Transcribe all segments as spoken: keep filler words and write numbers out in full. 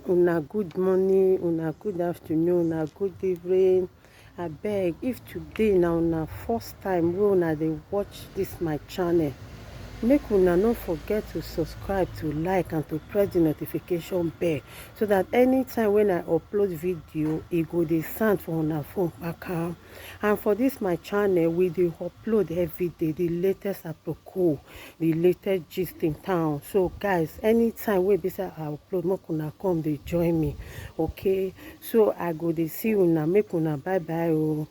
Una good morning, una good afternoon, una good evening. Abeg, if today na una first time wey una dey watch this my channel, make una no forget to subscribe, to like and to press the notification bell, so that anytime when I upload video, e go dey sound for una phone kpakam. And for this my channel, we dey upload every day the latest aproko, the latest gist in town. So guys, anytime wey be say I upload, make una come dey join me, okay? So I go dey see una, make una bye bye o.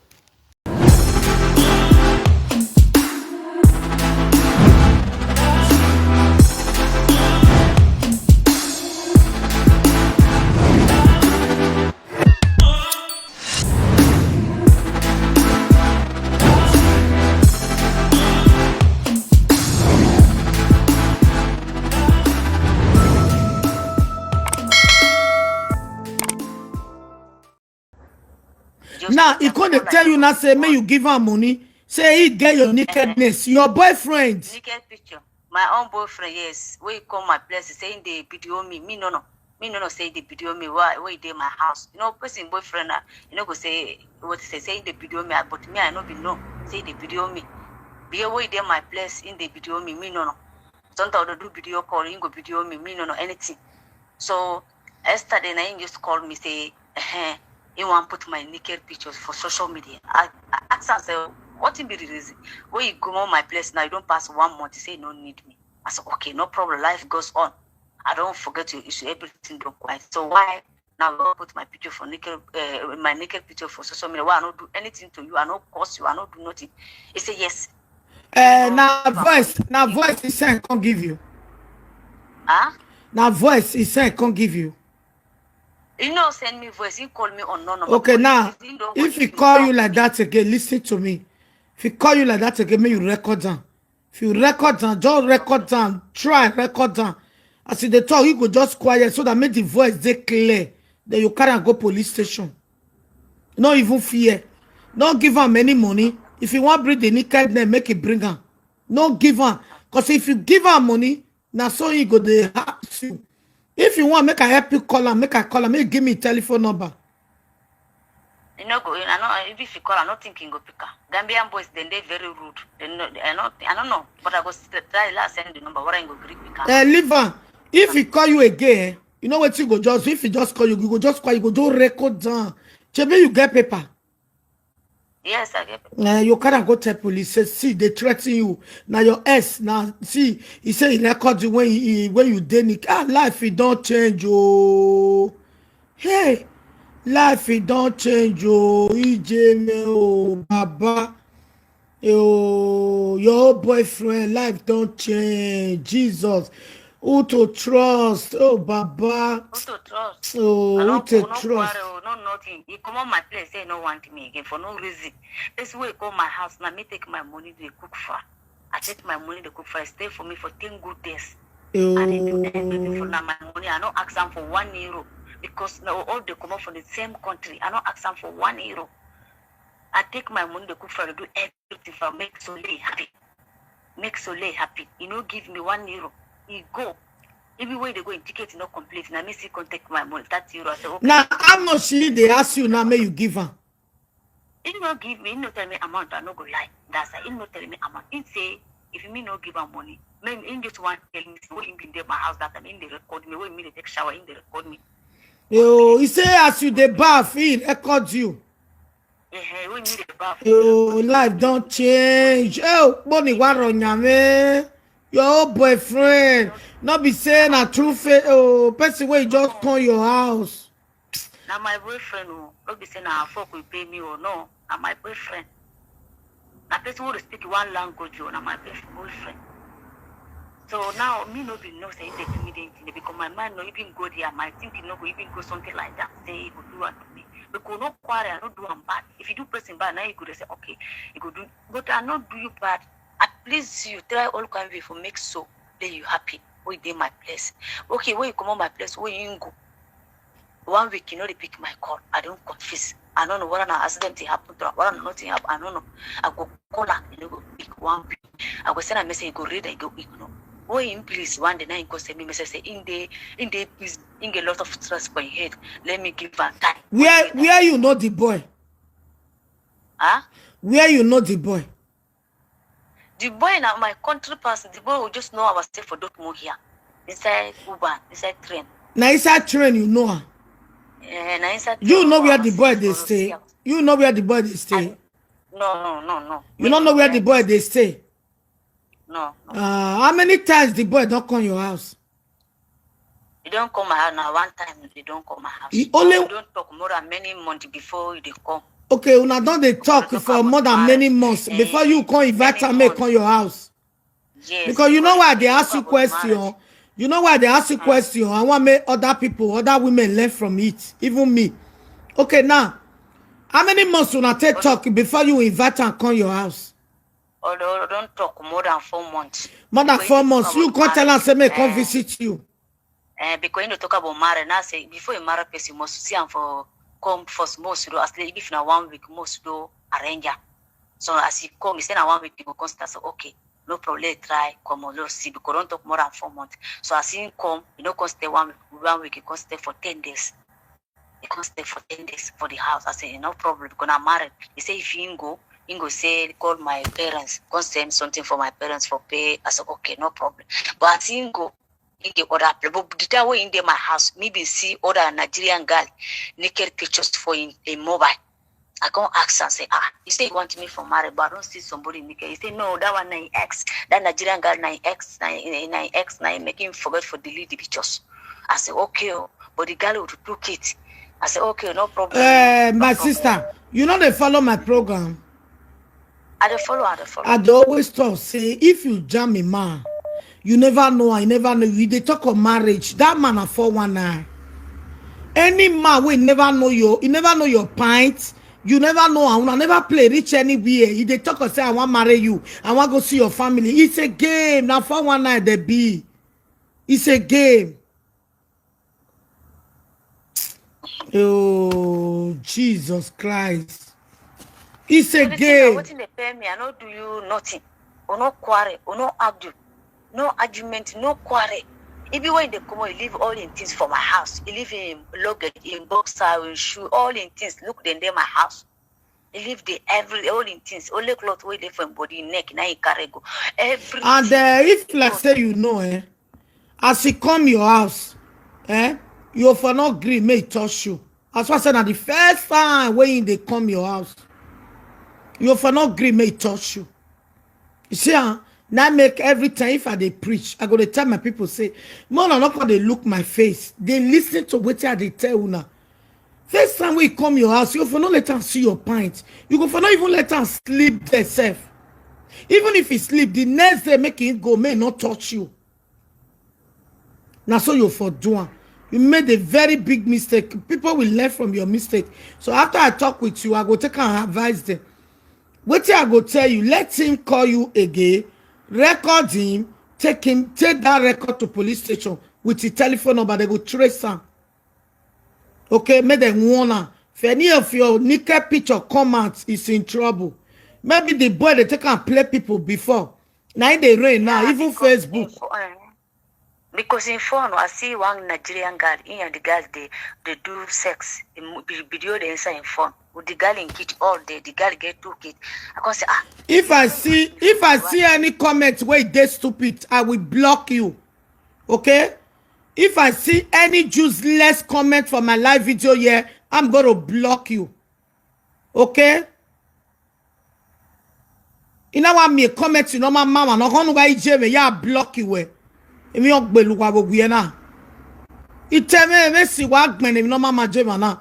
Now e come dey tell you now say make you give am money, say he get your nakedness, your boyfriend. Naked picture. My own boyfriend, yes, wey come my place say he dey video me. Me no no. Me no no say he dey video me. Why? Wey dey my house? You know, person boyfriend na, you no go say what he say, say he dey video me, but me I no be know say he dey video me. Be wey dey my place, he dey video me. Me no no. Sometimes they do video call, he go video me. Me no no anything. So yesterday na him just call me say, eh, he wan put my naked pictures for social media. I, I ask am say, what be the reason? Wey you come on my place now, you don pass one month, he say he no need me. I said, okay, no problem, life goes on. I don forget your issue, everything don quiet. So why now you wan put my picture for naked, uh, my naked picture for social media? Why I no do anything to you? I no curse you, I no do nothing. He say yes. Uh, na voice, na voice he send come give you. Huh? Na voice he send come give you. He no send me voice, he call me unknown number. Okay, now, if he call you like that again, listen to me. If he call you like that again, make you record am. If you record am, just record am, try record am. As you dey talk, you go just quiet so that make the voice dey clear. Then you carry am go police station. No even fear. No give am any money. If you wan bring the naked name, make e bring am. No give am. 'Cause if you give am money, na so he go dey harass you. If you want, make I help you call am, make I call am, make you give me telephone number. You no go, I no, if you call, I no think he go pick am. Gambian boys, then they very rude. They no, I no, I don't know, but I go st-, try last send the number. What I go gree pick am. Eh, leave am. If he call you again, you know what you go just, if he just call you, you go just call, you go do record down. Chebi, you get paper. Yes, I get paper. Eh, you carry go tell police. Say, see, they threaten you. Now your ex, now see, he say he record you when he, when you dey naked. Ah, life it don't change, oh. Hey, life it don't change, oh. Ijeme, oh, Baba. Oh, your old boyfriend, life don't change. Jesus. Who to trust? Oh, Baba. Who to trust? Oh, who to trust? No quarrel, no nothing. He come on my place, say no want me again for no reason. This way come my house now, me take my money, they cook for. I take my money, they cook for. Stay for me for ten good days. I didn't do anything for now. My money, I no ask am for one euro because now all they come up from the same country. I no ask am for one euro. I take my money, they cook for, do everything for make Soleil happy. Make Soleil happy. He no give me one euro. He go. Even when they go in ticket, he no complete. Now me see contact my money, that euro. I say, okay. Now, how much he dey ask you now, may you give am? He no give me, he no tell me amount, I no go lie. That's why he no tell me amount. He say, if me no give am money, man, he just want tell me, when he been there my house that time, he dey record me, when me dey take shower, he dey record me. Yo, he say as you dey bath, he record you. Eh, eh, when me dey bath. Yo, life don't change. Oh, Bonnie Waro Nyame. Your old boyfriend. Not be saying a true fa-, oh, person wey just come your house. Now my boyfriend, oh, not be saying I fuck will pay me or no. Now my boyfriend. Na person wey dey speak one language, oh, na my best boyfriend. So now me no be know say they do me anything because my mind no even go there. My thinking no go even go something like that. Say he go do am to me. Because no quarrel, I no do am bad. If you do person bad, now you go dey say, okay, he go do. But I no do you bad. At least you try all kind way for make so that you happy. Wey dey my place. Okay, when you come on my place, where you go? One week, you know, they pick my call. I don't confess. I don't know what an accident dey happen to am, what an nothing happen. I don't know. I go call her, you know, go pick one week. I go send a message, go read, I go ignore. When him please, one day now he go send me message say, "In the, in the, please, in a lot of stress for him head. Let me give her time." Where where you know the boy? Huh? Where you know the boy? The boy now, my country person, the boy will just know ourselves for Dortmund here. Inside Uber, inside train. Now inside train you know her. Eh, na inside You train know we where know the boy ourselves they for stay. Russia. You know where the boy they stay. No, no, no, no. You don't know where the boy they stay. No, no. Uh, how many times the boy don't come your house? You don't come my house now. One time they don't come my house. He only- We don't talk more than many months before they come. Okay, una don dey talk Talk for about more than many marriage, months eh, before you come invite many am make months. Come your house. Yes. Because you know why they Talk ask you about question. Marriage. You know why they ask you question. I want make other people, other women learn from it. Even me. Okay, now, how many months una take talk before you invite am come your house? Or don't, don't talk more than four months. More than Because four you months. talk You about can't tell am marriage, say make come eh, visit you. Eh, because you know talk about marriage now. Say before you marry person, you must see am for come for small, so at least if na one week, most do arrange am. So as he come, he say na one week he go come start. So okay, no problem. Let try come on, let's see, because don't talk more than four months. So as he come, you know, come stay one week, one week he come stay for ten days. He come stay for ten days for the house. I say no problem because I'm married. He say if he go, he go say call my parents, come send something for my parents for pay. I said okay, no problem. But as he go, he get other place. But the time when he dey my house, me been see other Nigerian girl naked pictures for him, him mobile. I come ask and say, ah, you say you want me for married, but I don't see somebody naked. He say no, that one na him ex, that Nigerian girl na him ex, na him, na him ex, na him make him forget for delete the pictures. I say okay, oh, but the girl would took it. I say okay, no problem. Uh, my No problem. Sister, you know they follow my program. I dey follow, I dey follow. I dey always talk say if you jam a man, you never know, I never know. You dey talk of marriage. That man a four one nine. Any man wey never know you, he never know your pint. You never know am. Una never play reach anywhere. He dey talk and say I wan marry you. I wan go see your family. It's a game. Na four one nine dey be. It's a game. Oh Jesus Christ. It's a Everything na game. Wetin dey pay me, I no do you nothing. We no quarrel, we no argue. No argument, no quarrel. Even when they come, he leave all him things for my house. He leave him luggage, him boxer, him shoe, all him things. Look, dem dey my house. He leave the every all him things. Only cloth wey dey for him body, neck, na he carry go. Everything. And uh, if like say you know, eh, as he come your house, eh, you for not gree make he touch you. As I said, na the first time when they come your house, you for not gree make he touch you. You see, huh? Now make every time if I dey preach, I go to tell my people say, man, I not gonna look my face. They listen to what I dey tell una. First time we come your house, you for not let am see your pint. You go for not even let am sleep there sef. Even if he sleep, the next day make him go, may not touch you. Now so you for do am. You made a very big mistake. People will learn from your mistake. So after I talk with you, I go take and advise them. Wetin I go tell you, let him call you again, record him, take him, take that record to police station with the telephone number. They go trace am. Okay, make them warn am. If any of your naked picture come out, is in trouble. Maybe the boy they take and play people before. Now they rain now, Yeah, even because Facebook. in fo- eh, because in phone, I see one Nigerian girl. He and the girl they they do sex. The mo- the video they inside in phone. With the girl in kid all day. The girl get two kids. I can say ah. If I see if I see any comment wey dey stupid, I will block you. Okay? If I see any useless comment for my live video here, I'm gonna block you. Okay? Ina wa mi comment no ma mama no konu ga ije me ya block you we. Emi o gbelu wa gbogbo ye na. Ite me me si wa gben mi no ma ma je ma na.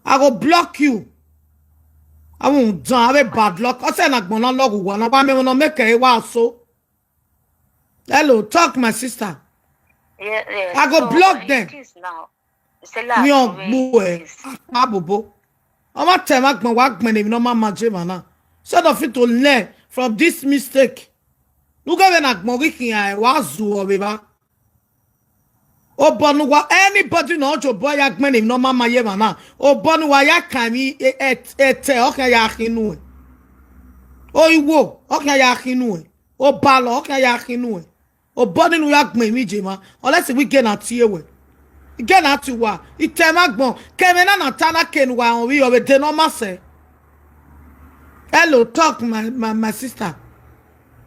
I go block you. I won't done. I will bad luck. I say na gbona logu wa na ba me no make e wa so. Hello, talk my sister. Yeah, yeah. I go So, block uh, them. It is now. It's a Mi lot. o gbo e. Abobo. Omo te ma gbon wa gbon mi no ma ma je ma na. So don't fit to learn from this mistake. Nuga we na gbon ri kin ai wa zu o be ba. Obonu wa anybody no jo boy ya gbon mi no ma ma ye ma na. Obonu wa ya kan mi e e e te o kan ya kinu e. O iwo o kan ya kinu e. O ba lo, ka ya kinu e. O bo ninu ya gbon mi je ma. Unless we get na ti ewe. Get na ti wa. Itema gbon. Keme na na tana ken wa on wi o be de no ma se. Hello, talk, my, my, my sister.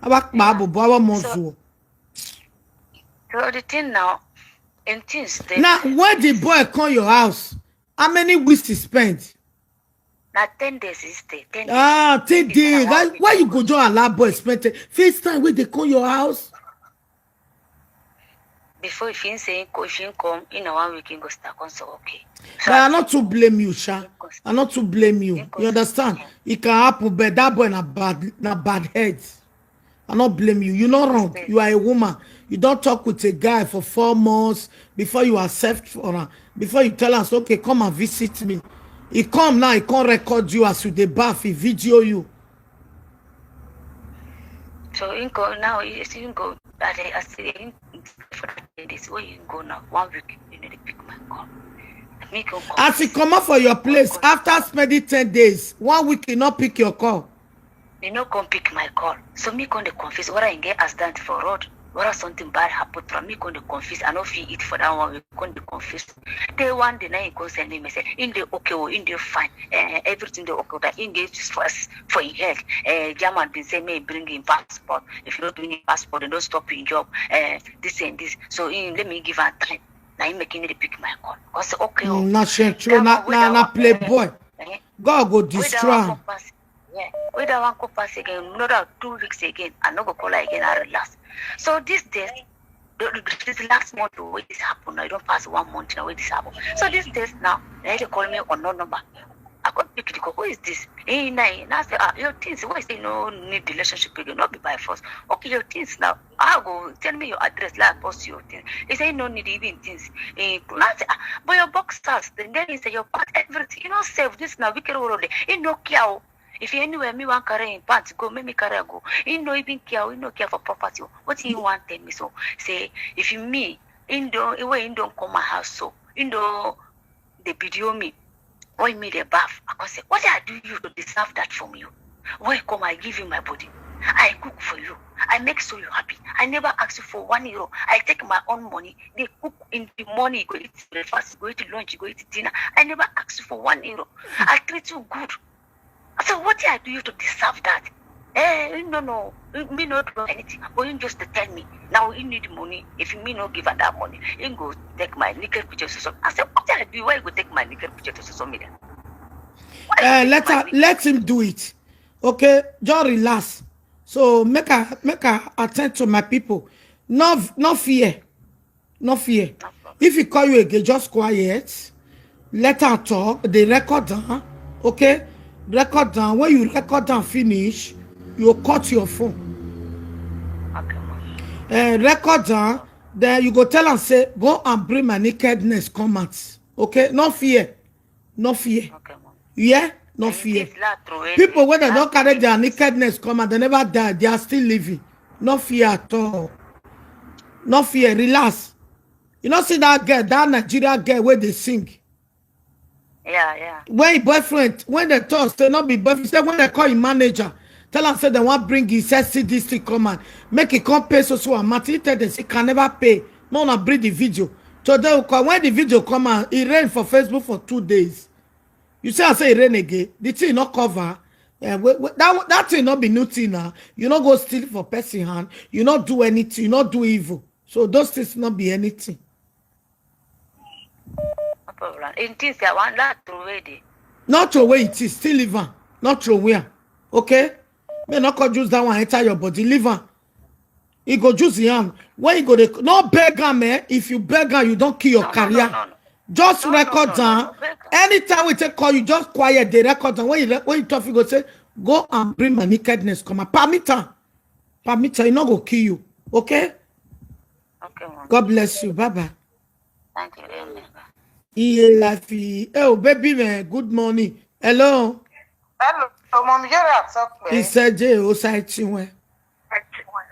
Awa pa bo bo awa mo So- So the thing now, in things they Now, when the boy come your house, how many weeks he spend? Na ten days is there. Ten days. Ah, ten He days. spend Why, one week. Why you go just allow boy spend ten? First time when they come your house, Before if he say he co- if he come in a one week he go start come so okay. but I not to blame you, Sha. I not to blame you. You understand? It can happen, but that boy na bad, na bad head. I not blame you. You not wrong. You are a woman. You don't talk with a guy for four months before you accept for her. Before you tell us, okay, come and visit me. He come now, he can't record you as you dey bath, he video you. So he go now. He he go. But I I say he- for that ten days where you go now one week you need to pick my call. Me go come. As he come up for your place after spending ten days, one week he not pick your call. He no come pick my call. So me come dey confuse whether he get accident for road, whether something bad happen from me come dey confuse. I no fit eat for that one week come dey confuse. Day one day now he come send me message. In the okay oh, in the fine. Eh, everything dey okay. That in get stress for him head. Eh, German been say me bring him passport. If you don't bring him passport, they don't stop him job. Eh, this and this. So he let me give her time. Now he making me pick my call. I say okay oh. Mm, na shame, true. That Na one na wey na that play one, boy. Eh, God go Wey that destroy one am. come pass, yeah. Wey that one come pass again, another two weeks again, I no go call her again, I relax. So this day, the, the, this last month wey this happen now, e don pass one month now wey this happen. So these days now, na dey call me unknown number. I come pick the call. Who is this? Hey, na na say ah your things wey say no need relationship again, no be by force. Okay, your things now. I go tell me your address, like post your things. He say no need even things. He na say ah, but your boxers, then then he say your pants, everything. You know, save this now. Wicked world. He no care. Oh. If he anywhere me wan carry him pants go, make me carry am go. He no even care. He no care for property. Oh. What he want tell me so? Say if you me, he don when he don come my house so he don dey video me. When me dey baff, I come say, what I do you to deserve that from you? When you come, I give you my body. I cook for you. I make so you happy. I never ask you for one euro. I take my own money. They cook in the morning. You go eat breakfast. You go eat lunch. You go eat dinner. I never ask you for one euro. I treat you good. So what I do you to deserve that? Eh, no, no. Me not do anything. But you just tell me. Now you need money. If me no give her that money, you go take my naked picture. So I said, what I do? Why you go take my naked picture to social media? Why you Uh, take let my her naked let him do it. Okay, just relax. So make her make her attend to my people. No no fear. No fear. If he call you again, just quiet. Let her talk. They record down. Okay? Record down. When you record down finish, you cut your phone. Okay, ma. Uh, record down. Then you go tell and say, go and bring my nakedness come out. Okay? No fear. No fear. Okay, ma. Yeah? No And fear. this la throw it. People when they Ah, don't carry their nakedness come out, they never die. They are still living. No fear at all. No fear. Relax. You know, see that girl, that Nigeria girl where they sing. Yeah, yeah. When your boyfriend, when they talk, say not be boyfriend, say when they call him manager, tell him say they want bring his S C D C come and make it come pay so so amount. He tell them say can never pay. No, no, bring the video. Today we call when the video come out, it rain for Facebook for two days. You see, I say it rain again. The thing not cover. Yeah, we, we, that that thing not be new thing now. You not go steal for person hand. You not do anything. You not do evil. So those things not be anything. No problem. In things I want that throw it. Not throw away it is. Still leave am. Not throw away am. Okay? May not call juice that one enter your body. Leave am. He go juice him hand. When you go, they no beg am, eh? If you beg am, you don't kill your No, no, career. no, no, no. Just No, no, record no, no, down. no, beg am. Anytime we take call, you just quiet. They record down. When you le- when you talk, you go say, go and bring my nakedness. Come on, permit am. Permit am. He not go kill you. Okay? Okay, ma. God bless you. Bye bye. Thank you very much. Iye life. Oh, baby man. Good morning. Hello. Hello, Mom Yera, talk me. Iseje Osaitiwe.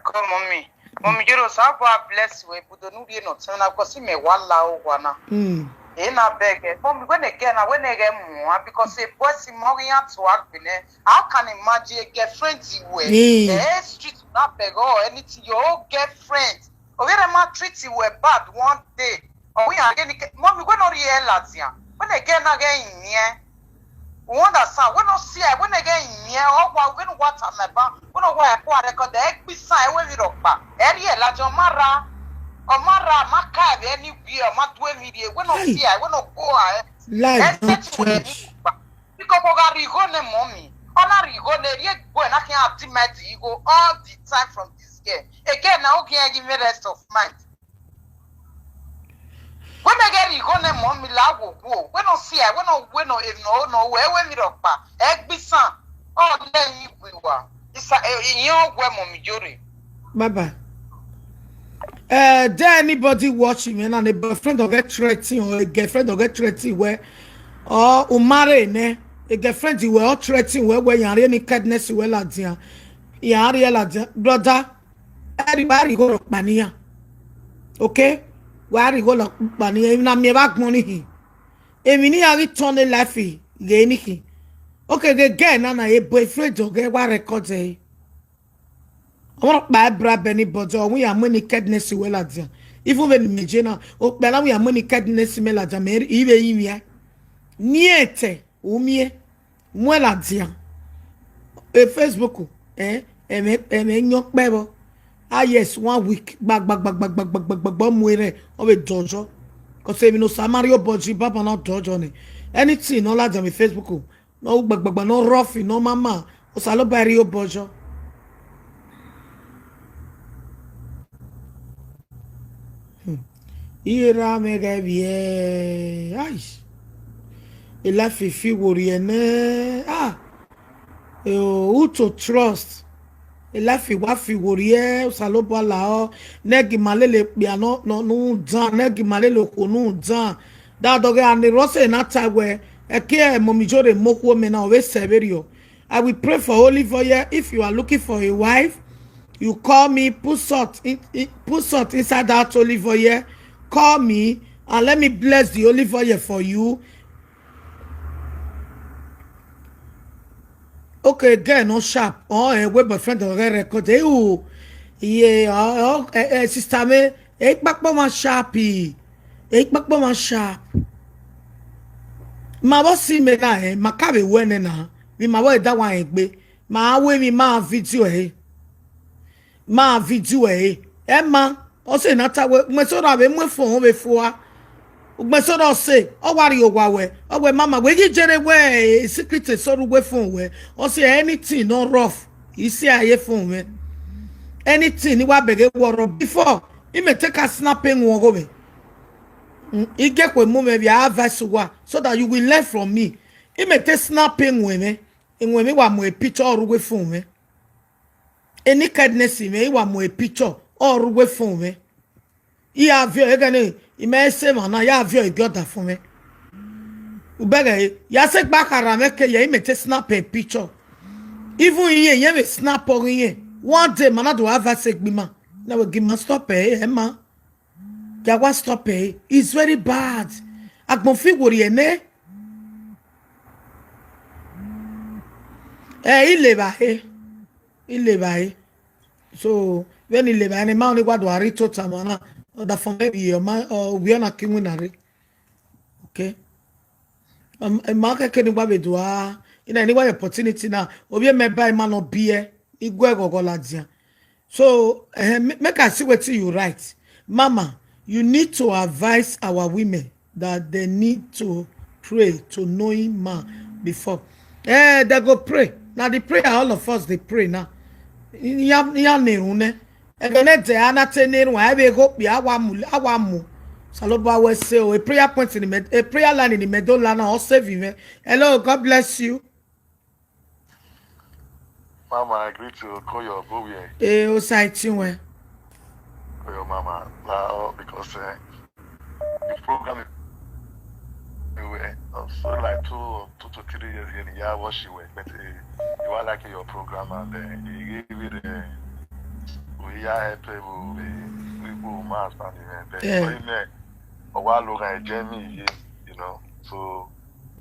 Come, Mommy. Mom Yera, so I go bless we. But don't be not. So I go see me wala o wana. Mm. Ena beg, eh, mommy, when again, na when again, mua, because a boy si mogi ya to agbene. How can imagine a girlfriend you were? Eh, street na beg or anything. Your own girlfriend. Or when a man treat you were bad one day. Or we are getting, mommy, when not here, Lazia. When again, again, yeah. We understand. When not see, when again, yeah. Or what, when what am I ban? When not why I pour record the egg beside when we rock back. Area, Lazia, Mara. Or Mara, Maka, anywhere, Matwe, media. When not see, I when not go, I. Lie, don't touch. Because we got Rigo ne mommy. Ona Rigo ne ye go and I can't have the mighty ego all the time from this girl. Again, now can give me rest of mind. When I get Rigo ne mommy, la go go. When not see, I when not when no if no no where when we rock back. Egg be son. Oh, then you go. It's a in your where mommy Jory. Bye bye. Uh, there anybody watching me and a boyfriend or get threatening or a girlfriend or get threatening where or umare ne a girlfriend you were all threatening where where you are any kindness you were like dear. You are real like dear. Brother, everybody go to Pania. Okay? Where you go to Pania? Even I'm never money. If you need to turn a life, you anything. Okay, the girl, now a boyfriend or get what record, eh? I want to buy bra Benny Bojo. We are money kindness well at them. Even when me Jena, oh, but we are money kindness me la jam. Ibe iwe. Niete, umie, mwela dia. E Facebook, eh, eme eme nyok bebo. Ah yes, one week. Bag bag bag bag bag bag bag bag bag mwere. Owe dojo. Cause if you know Samario Boji Baba na dojo ne. Anything no la jam Facebook. No gbagba no rough no mama. Osalo bari obojo. Hmm. Ira mega bie. Ai. Ila fifi wori ene. Ah. Eh, who to trust? Ila fi wa fi wori e. Osalo bala o. Negi malele pia no no no dan. Negi malele ko no dan. That dog and the rose na tagwe. Eke mommy Jory mokuo me na ove severio. I will pray for olive oil. If you are looking for a wife, you call me, put salt in, in- put salt inside that olive oil. Call me and let me bless the olive oil for you. Okay, girl, no sharp. Oh, eh, we boyfriend or record. Eh, oh, yeah, oh, oh, eh, eh, sister me. Eh, back my sharp. Eh, back my sharp. Ma bo si me na eh, ma ka be wene na. Mi ma bo e da wa egbe. Ma we mi ma video eh. Ma video eh. E ma, o se na ta we, me so ra be mo fo we fo a. Me so ra se, o wa ri o wa we. O we mama we gi jere we eh, secret e so ru we fo we. O se anything no rough. I se aye fo we. Anything ni wa bege wo ro before. I me take a snap en wo go me. Mm, I get we mo me bi a verse wa so that you will learn from me. I me take snap en we me. En we me wa mo a picture ru we fo we. Any kindness me wa mo a picture or we fo we. I avio e gane, I me se ma na ya avio e gyoda fo we. Ubege, ya se gba kara me ke ye I me take snap a picture. Even ye ye me snap o ye. One day mana do have a se gbima. Na we gi ma stop eh, eh ma. Jawa stop eh. It's very bad. Agbon fi wori ene. Eh, ile ba eh. Ile ba eh. So, when ile ba ene ma oni gwa do ari to tamana. O da fo me bi o ma o wi na kinwi na re. Okay. Um, e ma ke ke ni gwa be do a. Ina ni gwa opportunity na. Obi me ba ma no bi e. Igwe gogo la dia. So, eh, ma- make I see wetin you write. Mama, you need to advise our women that they need to pray to knowing man before. Eh, they go pray. Now the prayer all of us they pray now. Ya ya nerun ne. Ebe ne de ana te nerun a ebe go pe awa mu awa mu. Saloba we say o a prayer point in the med, a prayer line in the middle lana o save me. Hello, God bless you. Mama, I greet you. Call your go where? Eh, o sai ti we. Call your mama. La, oh, because uh, the program is anyway, uh, so like two, two to three years in the year what she went, but uh, you are like your program and uh, you give it uh, we are helpable, we we go mass and uh, but Yeah. for him, uh, a while ago, I joined me. know. So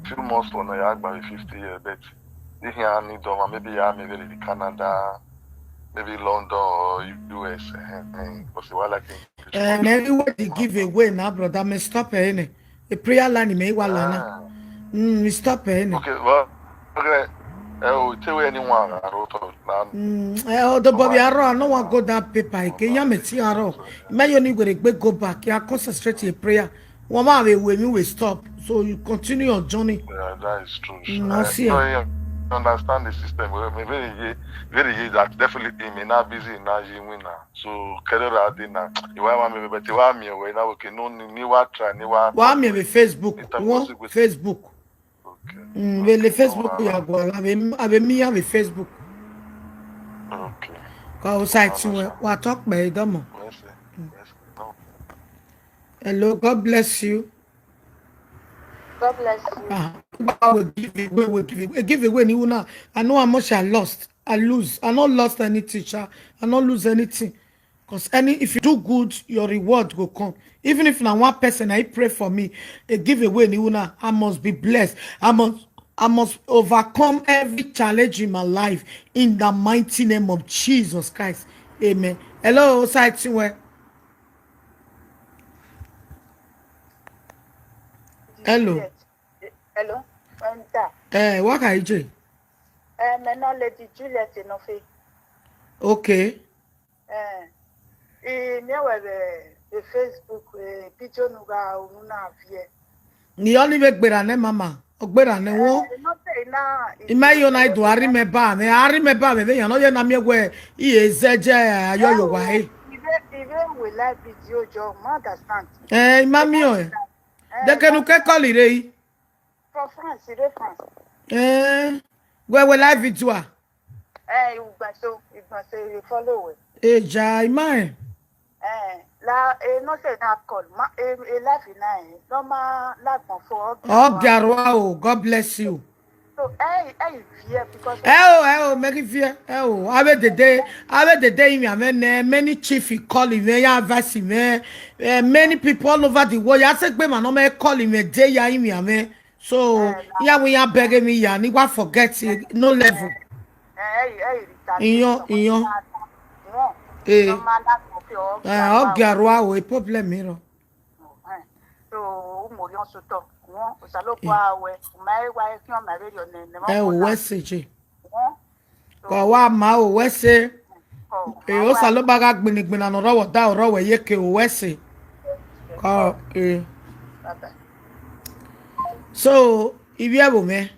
few months for now, you act by fifty years, but this year I need them, maybe I may be Canada, maybe London or U S. Because while I can And everywhere they give away now, brother, me stop any. The prayer line may wala na. Mm, we stop any. Okay, well, okay. Oh, tell anyone I wrote of now. Mm, eh, oh, the Bobby Arrow, I no want go that paper again. Ya me ti Arrow. Me you need to go back. Ya concentrate in prayer. One man we we we stop. So you continue your journey. Yeah, that is true. Mm, I, I see. So you understand the system. Well, me very ye- very ye that definitely me not busy now you win now. So career I did now. You want me but you want me away now. Okay, no ni ni what try ni what. Wa mi be Facebook. It's a One possible- Facebook. Okay. Mm, we le Facebook ya go. I be I be me have a Facebook. Okay. Cause site we wa talk by domo. Yes, sir. Yes, sir. No. Hello, God bless you. God bless you. Ah, we give away, we give away, give away. Ni una, I know how much I lost. I lose. I not lost anything, sha. I not lose anything. Cause any if you do good, your reward will come. Even if na one person I pray for me, a giveaway, ni una, I must be blessed. I must I must overcome every challenge in my life in the mighty name of Jesus Christ. Amen. Hello, site where? Hello. Juliet. Eh, hello. Enter. Eh, what can you do? Eh, maintenant, Lady Juliet Enofe. Okay. Eh, eh, me we the Facebook, eh, video nuga ununa vie. Ni only make better name, mama. Ogbera ne wo. Eh, not say na. Ima yo na do ari me ba me, ari me ba me, ya no ye na me gwe. I ezeje ayo yo wa he. Even, even we live video, Joe, ma understand. Eh, ima mi o. Eh. De ke nu ke call ire. For France, it is France. Eh. Gwe we live video a. Eh, you gba so, you gba so, you follow we. E ja ima e. Eh, la, eh, no say na call. Ma, eh, eh, life in nine. No ma, like my for. Oh, Garwa, oh, God bless you. So, eh, eh, yeah, because. Eh oh, eh oh, make it fear. Eh oh, ave the day, ave the day in me, many chief he call him, ya advice him, eh, many people all over the world. I said, be man, no me call him a day, ya in me, amen. So, yeah, we are begging me, ya, ni wa forget it, no level. Eh, eh, eh, Iyo, iyo. No. Eh. No ma, like my for. Eh, oh, Garwa, oh, a problem, you know. Eh, so, mo ri on so to. Won, o sa lo kwa we. Ma e wa e fi on ma re yo ne, ne. Eh, oh, what's it? Won. Ko wa ma o wese. Ko. E o sa lo baga gbinigbina no rowo da rowo ye ke o wese. Ko e. So, if you ever me,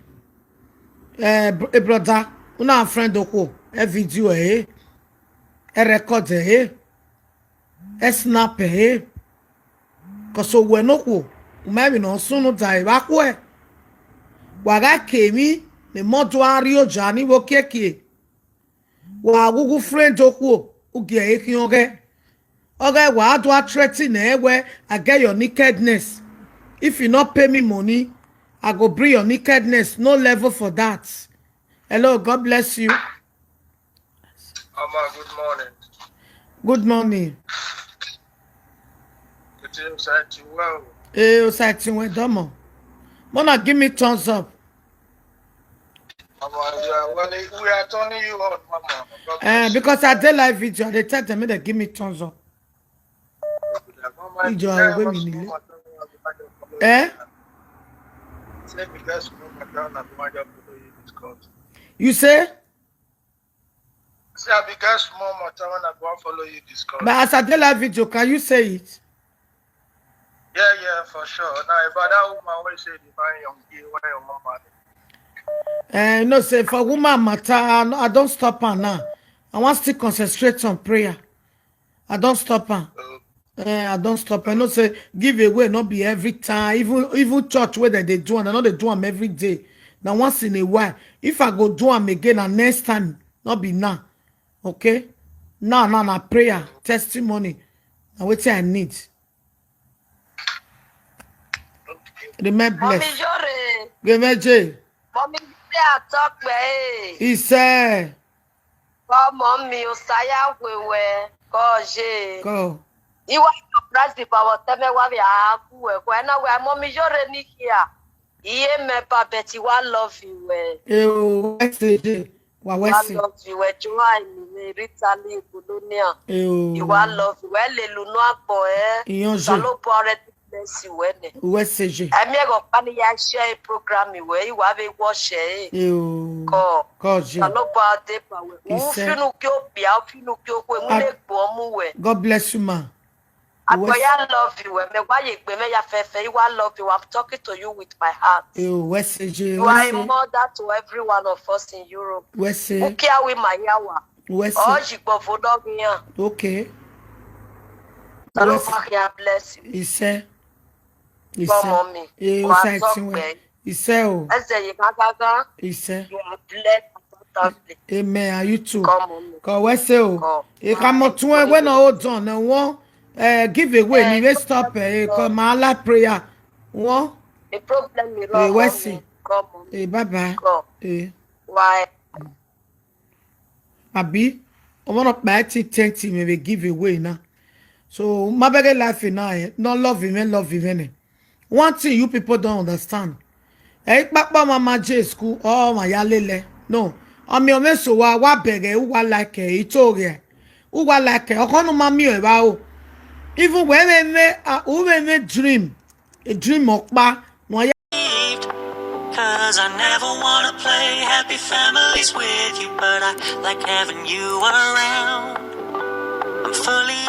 eh, br- eh, brother, una friend oko, e video e, e record e, e snap e. Koso we no ko, ume mi no sunu da e ba ko e. Wa ga ke mi, ne mo do ari o ja ni wo ke ke. Wa gugu friend oko, u ge e ki oge. Oge wa do a threaten e we, I get your nakedness. If you not pay me money, I go bring your nakedness. No level for that. Hello, God bless you. Mama, good morning. Good morning. Good to you, sir. You well? Eh, o sa ti wen domo. Mona, give me thumbs up. Mama, you are well. We are turning you on, Mama. God Eh, bless you. Because I dey live video, I dey tell them make they give me thumbs up. Mama, Ijo, you I are will well. Be Mama, Eh? Say because small matter, na go wan just follow you discuss. You say? Say I be get small matter when I go wan follow you discuss. But as I dey live video, can you say it? Yeah, yeah, for sure. Now, if I that woman wey say the man young, the one young woman. Eh, no, say for woman matter, I, no, I don't stop her now. I want still concentrate on prayer. I don't stop her. Uh, Eh, I don't stop. I know say give away not be every time. Even even church where they, they do, and I know they do them every day. Now once in a while, if I go do them again, and next time not be now, okay? Now, now, now prayer, testimony. Now what I need. Remain Mommy blessed. Jore, Give me J. Mommy Jore, I talk, eh. He said, Come on, me, Osaya, we, we, Koje. Go. Iwa surprise the power teme wa via aku we ko ena we mo mi jore ni kia. Iye me pa beti wa love you we. Eh, oh, S J. Wa Wa wesi. Love you we join me Rita Lee Colonia. Eh, oh. Iwa love you we le lu no agbo eh. Iyan je. Salo pore bless you we ne. Wa S J. Emi ego pani ya share program we iwa ve wo share. Eh, oh. Ko. Ko je. Salo pa de pa we. Iṣẹ́. Ufinu ki o pia ufinu ki o kwe Ah. Mule gbo mu we. God bless you, ma. Akoya love you we me wa ye gbe me ya fefe iwa love you I'm talking to you with my heart. Eh, oh, S J. You are a mother to every one of us in Europe. Wa S J. Ukia wi mayawa. Wa S J. Oji gbo fo dogiyan. Okay. Salo Yes. pa ya bless you. Iṣẹ́. Come on me. Eh, Wa o side talk ti wọn. we. Iṣẹ́ o. Ese ye gaga. Iṣẹ́. You are blessed abundantly. Amen. And you too. Come on me. Ko wa S J o. Ko. E ka mo tun e we na o don na won. Eh, give away ni we stop eh ko ma la prayer. Won. The problem is Eh, wrong. Wesley. Come on. Eh, bye bye. Ko. Eh. Why? Abi, I want to buy it twenty maybe give away now. So my beg life now, eh? No love him, eh, love him, eh? One thing you people don't understand. Eh, papa mama J school, oh my yalele. No. I mean, so wa wa beg eh, who wa like eh, it's okay. Who wa like eh, okono mami eh, wa o. Even when we me, uh, who we me dream, a dream of pa, no ya. Cause I never wanna play happy families with you, but I like having you around. I'm fully